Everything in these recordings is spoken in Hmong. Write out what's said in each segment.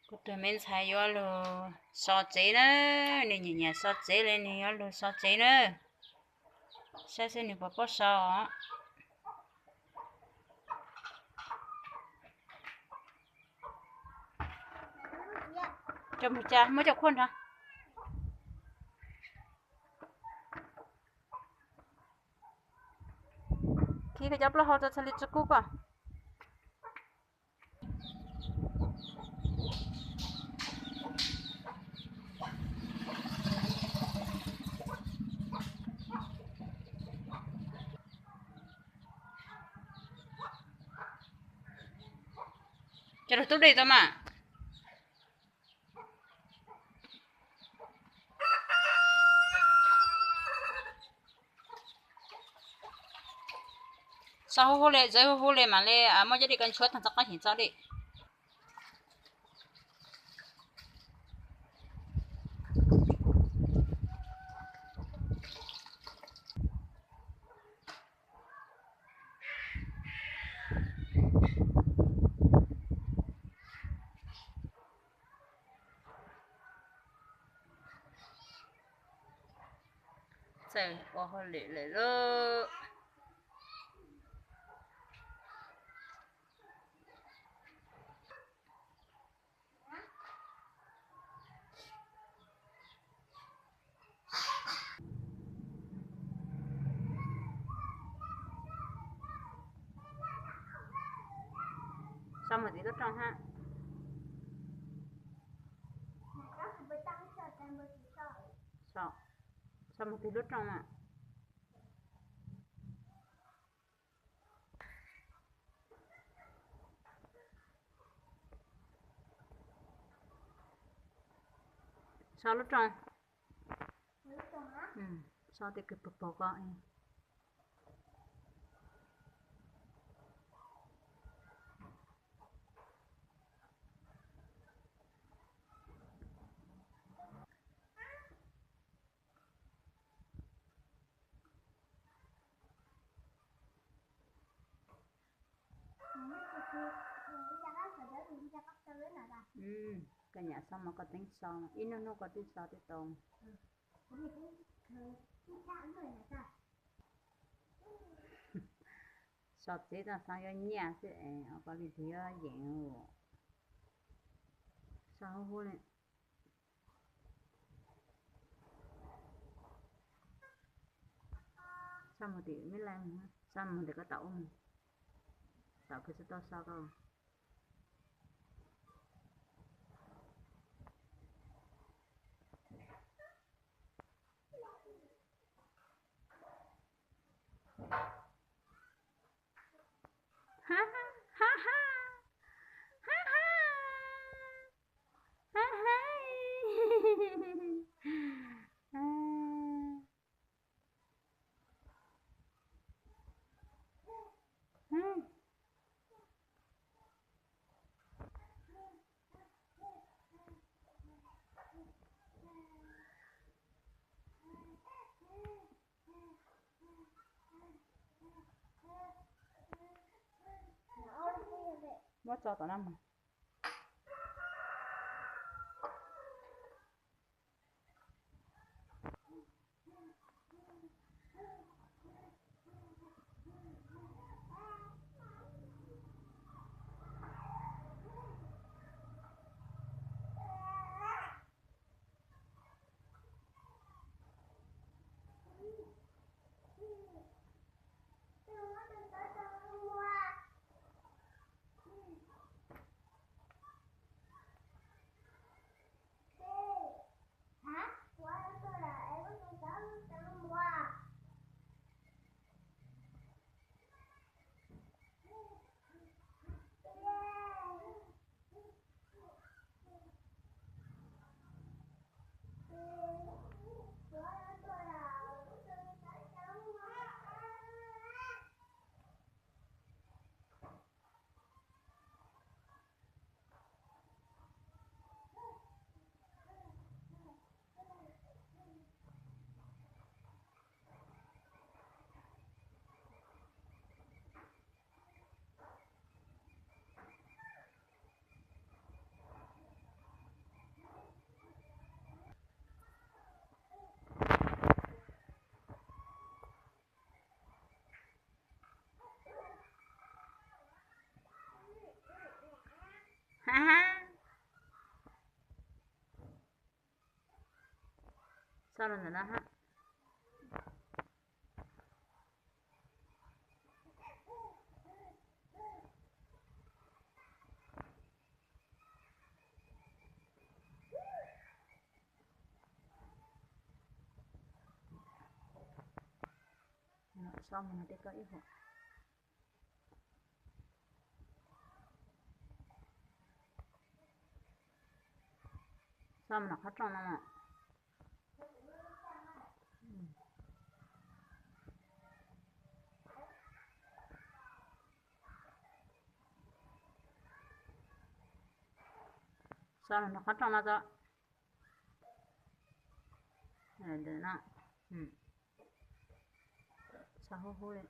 Kuv tus me ntxhais yuav lug so tsev na, nws nyiam nyiam so tsev li, nws yuav lug so tsev na. Saib seb nws puas paub so os. Coj mus ca, muab coj khuaj nrog. Khi koj cov plaub hau rau txhaj li tsi kub koj. Coj lug tub dej tau mas. So huv huv li, txawv huv huv li mam li muab cov dej ko nchuav tag txog qab xyeem tso dej. Txawm ua hauj lwm lawm lauj. So mus tim lub rooj hab. So, so mus tim lub rooj na. So lub rooj. So tej kws pog pog ko. Koj nyam so mas koj teeb so, ib hnub hnub koj twb so twb tau. So txiv toj xeeb yuav nyiaj xwb es koj li twg yuav yeem. So huv huv li. So mus tim me laj, so mus tim koj tom ub mus. Tom kws tsis tau so koj. Muab tso tom no mus. Ab, xa los ntawm no hab. Xa mus no tej koj ib hom. Xa mus no qhov rooj no. Xa mus no qhov rooj no tso. Xa hub hub li.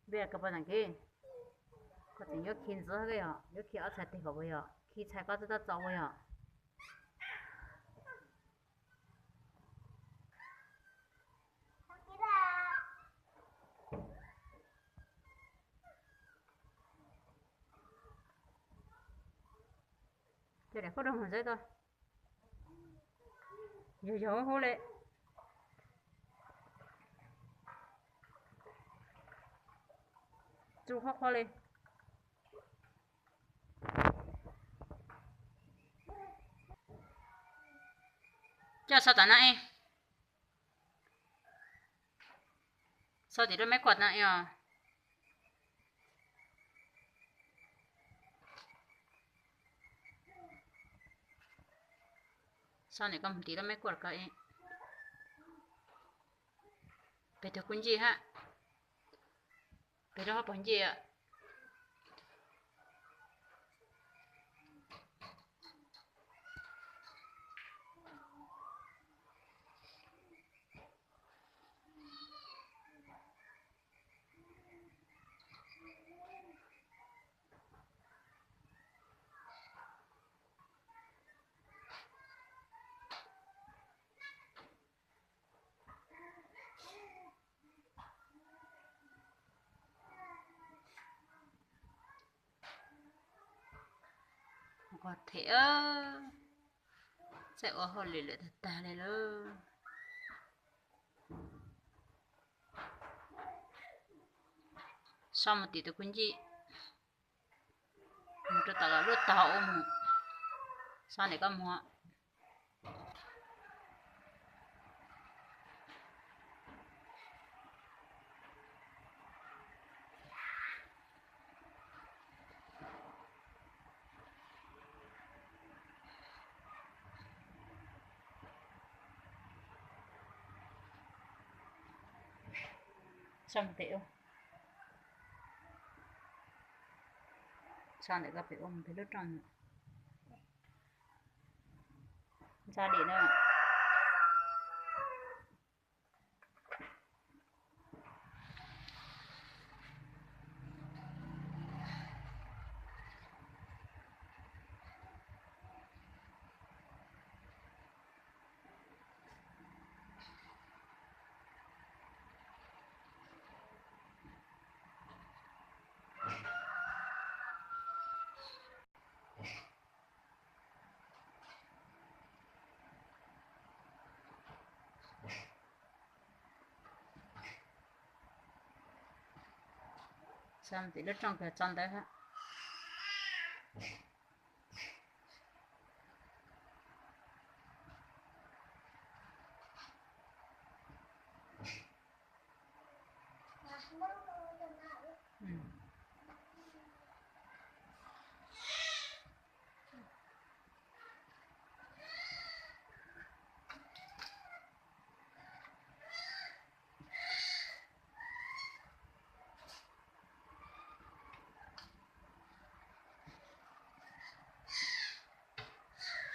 Npej koj poj ntxoog kiv, koj tseem yuav khi ntxiv koj yog, yuav khi ob txhais tes kom puas yog, khi txhais koj twb tab txaus puas yog. Ces daim khaub rau mus xwb tau. Yog yog hub li. Tsu qhuav qhuav li. Coj xa tom no ib. Xa tim lub me kuaj no ib os. Xa ntawm koj mus tim lub me kuaj ko ib. Pem tug kuj ncij hab. Pem lub hauv paus ncij. Nqos them, txawj ua hauj lwm lawm tag tag li lauj. Xa mus tim tus kuj ncij, mus rau tom lub taub hau mus, xa ntawm koj mus. Xa mus pem ua, xa ntawm koj pem ua mus pem lub rooj ntxa dim na. Xa mus tim lub rooj kawg tso ntawd hab.